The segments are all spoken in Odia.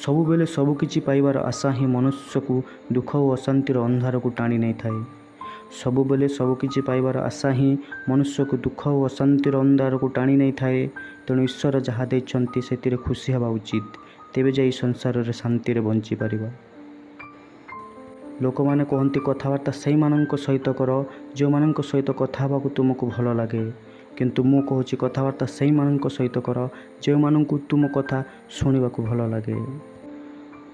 ସବୁବେଳେ ସବୁକିଛି ପାଇବାର ଆଶା ହିଁ ମନୁଷ୍ୟକୁ ଦୁଃଖ ଓ ଅଶାନ୍ତିର ଅନ୍ଧାରକୁ ଟାଣି ନେଇଥାଏ। ସବୁବେଳେ ସବୁକିଛି ପାଇବାର ଆଶା ହିଁ ମନୁଷ୍ୟକୁ ଦୁଃଖ ଓ ଅଶାନ୍ତିର ଅନ୍ଧାରକୁ ଟାଣି ନେଇଥାଏ। ତେଣୁ ଈଶ୍ୱର ଯାହା ଦେଇଛନ୍ତି, ସେଥିରେ ଖୁସି ହେବା ଉଚିତ। ତେବେ ଯାଇ ସଂସାରରେ ଶାନ୍ତିରେ ବଞ୍ଚିପାରିବା। ଲୋକମାନେ କହନ୍ତି, କଥାବାର୍ତ୍ତା ସେଇମାନଙ୍କ ସହିତ କର, ଯେଉଁମାନଙ୍କ ସହିତ କଥା ହେବାକୁ ତୁମକୁ ଭଲ ଲାଗେ। କିନ୍ତୁ ମୁଁ କହୁଛି, କଥାବାର୍ତ୍ତା ସେଇମାନଙ୍କ ସହିତ କର, ଯେଉଁମାନଙ୍କୁ ତୁମ କଥା ଶୁଣିବାକୁ ଭଲ ଲାଗେ।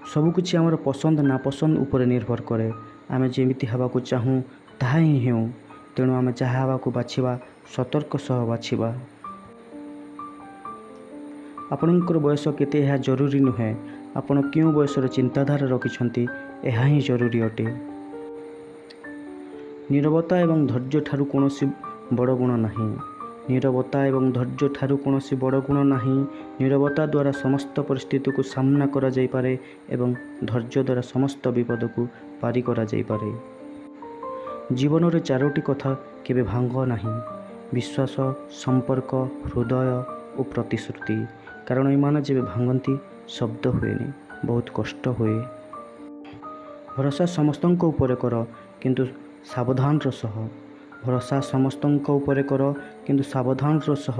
ସବୁକିଛି ଆମର ପସନ୍ଦ ନାପସନ୍ଦ ଉପରେ ନିର୍ଭର କରେ। ଆମେ ଯେମିତି ହେବାକୁ ଚାହୁଁ, ତାହା ହିଁ ହେଉ। ତେଣୁ ଆମେ ଯାହା ହେବାକୁ ବାଛିବା, ସତର୍କ ସହ ବାଛିବା। ଆପଣଙ୍କର ବୟସ କେତେ, ଏହା ଜରୁରୀ ନୁହେଁ। ଆପଣ କେଉଁ ବୟସର ଚିନ୍ତାଧାରା ରଖିଛନ୍ତି, ଏହା ହିଁ ଜରୁରୀ ଅଟେ। ନୀରବତା ଏବଂ ଧୈର୍ଯ୍ୟଠାରୁ କୌଣସି ବଡ଼ ଗୁଣ ନାହିଁ। ନୀରବତା ଏବଂ ଧୈର୍ଯ୍ୟଠାରୁ କୌଣସି ବଡ଼ ଗୁଣ ନାହିଁ। ନୀରବତା ଦ୍ୱାରା ସମସ୍ତ ପରିସ୍ଥିତିକୁ ସାମ୍ନା କରାଯାଇପାରେ ଏବଂ ଧୈର୍ଯ୍ୟ ଦ୍ୱାରା ସମସ୍ତ ବିପଦକୁ ପାରି କରାଯାଇପାରେ। ଜୀବନରେ ଚାରୋଟି କଥା କେବେ ଭାଙ୍ଗ ନାହିଁ: ବିଶ୍ୱାସ, ସମ୍ପର୍କ, ହୃଦୟ ଓ ପ୍ରତିଶ୍ରୁତି। କାରଣ ଏମାନେ ଯେବେ ଭାଙ୍ଗନ୍ତି, ଶବ୍ଦ ହୁଏନି, ବହୁତ କଷ୍ଟ ହୁଏ। ଭରସା ସମସ୍ତଙ୍କ ଉପରେ କର, କିନ୍ତୁ ସାବଧାନର ସହ। ଭରସା ସମସ୍ତଙ୍କ ଉପରେ କର, କିନ୍ତୁ ସାବଧାନର ସହ।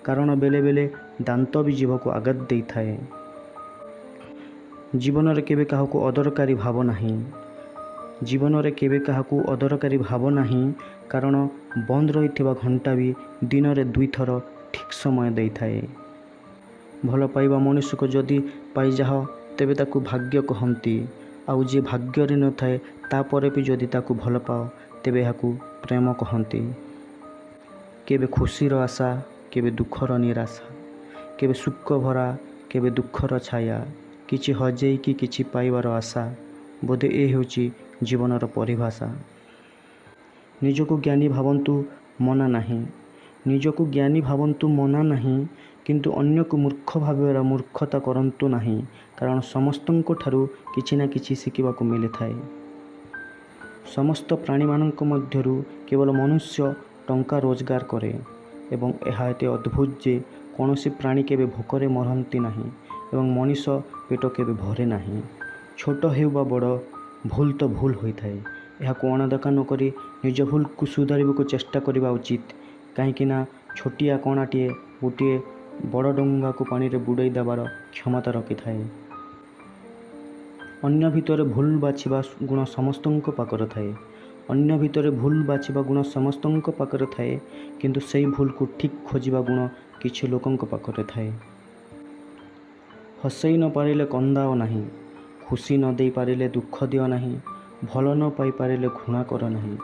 କାରଣ ବେଳେ ବେଳେ ଦାନ୍ତ ବି ଜିଭକୁ ଆଘାତ ଦେଇଥାଏ। ଜୀବନରେ କେବେ କାହାକୁ ଅଦରକାରୀ ଭାବ ନାହିଁ। ଜୀବନରେ କେବେ କାହାକୁ ଅଦରକାରୀ ଭାବ ନାହିଁ, କାରଣ ବନ୍ଦ ରହିଥିବା ଘଣ୍ଟା ବି ଦିନରେ ଦୁଇଥର ଠିକ୍ ସମୟ ଦେଇଥାଏ। ଭଲ ପାଇବା ମନୁଷ୍ୟକୁ ଯଦି ପାଇଯାଅ, ତେବେ ତାକୁ ଭାଗ୍ୟ କହନ୍ତି। ଆଉ ଯିଏ ଭାଗ୍ୟରେ ନଥାଏ, ତାପରେ ବି ଯଦି ତାକୁ ଭଲ ପାଅ, ତେବେ ଏହାକୁ ପ୍ରେମ କହନ୍ତି। କେବେ ଖୁସିର ଆଶା, କେବେ ଦୁଃଖର ନିରାଶା, କେବେ ସୁଖ ଭରା, କେବେ ଦୁଃଖର ଛାୟା, କିଛି ହଜେଇକି କିଛି ପାଇବାର ଆଶା, ବୋଧେ ଏ ହେଉଛି ଜୀବନର ପରିଭାଷା। ନିଜକୁ ଜ୍ଞାନୀ ଭାବନ୍ତୁ, ମନା ନାହିଁ। ନିଜକୁ ଜ୍ଞାନୀ ଭାବନ୍ତୁ, ମନା ନାହିଁ, କିନ୍ତୁ ଅନ୍ୟକୁ ମୂର୍ଖ ଭାବିବାର ମୂର୍ଖତା କରନ୍ତୁ ନାହିଁ। କାରଣ ସମସ୍ତଙ୍କ ଠାରୁ କିଛି ନା କିଛି ଶିଖିବାକୁ ମିଳିଥାଏ। ସମସ୍ତ ପ୍ରାଣୀମାନଙ୍କ ମଧ୍ୟରୁ କେବଳ ମନୁଷ୍ୟ ଟଙ୍କା ରୋଜଗାର କରେ ଏବଂ ଏହା ଏତେ ଅଦ୍ଭୁତ ଯେ କୌଣସି ପ୍ରାଣୀ କେବେ ଭୋକରେ ମରନ୍ତି ନାହିଁ ଏବଂ ମଣିଷ ପେଟ କେବେ ଭରେ ନାହିଁ। ଛୋଟ ହେଉ ବା ବଡ଼, ଭୁଲ ତ ଭୁଲ ହୋଇଥାଏ। ଏହାକୁ ଅଣଦେଖା ନକରି ନିଜ ଭୁଲକୁ ସୁଧାରିବାକୁ ଚେଷ୍ଟା କରିବା ଉଚିତ। କାହିଁକି ନା ଛୋଟିଆ କଣାଟିଏ ଗୋଟିଏ ବଡ଼ ଡଙ୍ଗାକୁ ପାଣିରେ ବୁଡ଼ାଇ ଦେବାର କ୍ଷମତା ରଖିଥାଏ। ଅନ୍ୟ ଭିତରେ ଭୁଲ ବାଛିବା ଗୁଣ ସମସ୍ତଙ୍କ ପାଖରେ ଥାଏ। ଅନ୍ୟ ଭିତରେ ଭୁଲ ବାଛିବା ଗୁଣ ସମସ୍ତଙ୍କ ପାଖରେ ଥାଏ, କିନ୍ତୁ ସେଇ ଭୁଲକୁ ଠିକ୍ ଖୋଜିବା ଗୁଣ କିଛି ଲୋକଙ୍କ ପାଖରେ ଥାଏ। ହସେଇ ନ ପାରିଲେ କନ୍ଦାଅ ନାହିଁ, ଖୁସି ନ ଦେଇପାରିଲେ ଦୁଃଖ ଦିଅ ନାହିଁ, ଭଲ ନ ପାଇପାରିଲେ ଘୃଣା କର ନାହିଁ,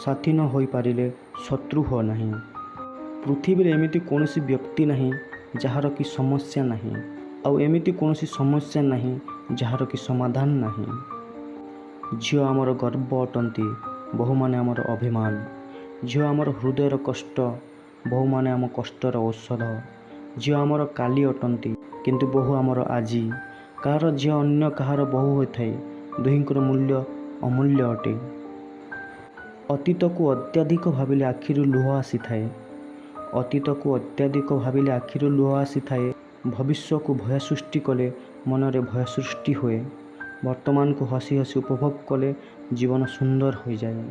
ସାଥୀ ନ ହୋଇପାରିଲେ ଶତ୍ରୁ ହୁଅ ନାହିଁ। ପୃଥିବୀରେ ଏମିତି କୌଣସି ବ୍ୟକ୍ତି ନାହିଁ, ଯାହାର କି ସମସ୍ୟା ନାହିଁ, ଆଉ ଏମିତି କୌଣସି ସମସ୍ୟା ନାହିଁ, ଯାହାର କି ସମାଧାନ ନାହିଁ। ଝିଅ ଆମର ଗର୍ବ ଅଟନ୍ତି, ବୋହୂମାନେ ଆମର ଅଭିମାନ। ଝିଅ ଆମର ହୃଦୟର କଷ୍ଟ, ବୋହୂମାନେ ଆମ କଷ୍ଟର ଔଷଧ। ଝିଅ ଆମର କାଲି ଅଟନ୍ତି, କିନ୍ତୁ ବୋହୂ ଆମର ଆଜି। କାହାର ଝିଅ ଅନ୍ୟ କାହାର ବୋହୂ ହୋଇଥାଏ, ଦୁହିଁଙ୍କର ମୂଲ୍ୟ ଅମୂଲ୍ୟ ଅଟେ। ଅତୀତକୁ ଅତ୍ୟଧିକ ଭାବିଲେ ଆଖିରୁ ଲୁହ ଆସିଥାଏ। ଅତୀତକୁ ଅତ୍ୟଧିକ ଭାବିଲେ ଆଖିରୁ ଲୁହ ଆସିଥାଏ। ଭବିଷ୍ୟକୁ ଭୟ ସୃଷ୍ଟି କଲେ ମନରେ ଭୟ ସୃଷ୍ଟି ହୁଏ। ବର୍ତ୍ତମାନକୁ ହସି ହସି ଉପଭୋଗ କଲେ ଜୀବନ ସୁନ୍ଦର ହୋଇଯାଏ।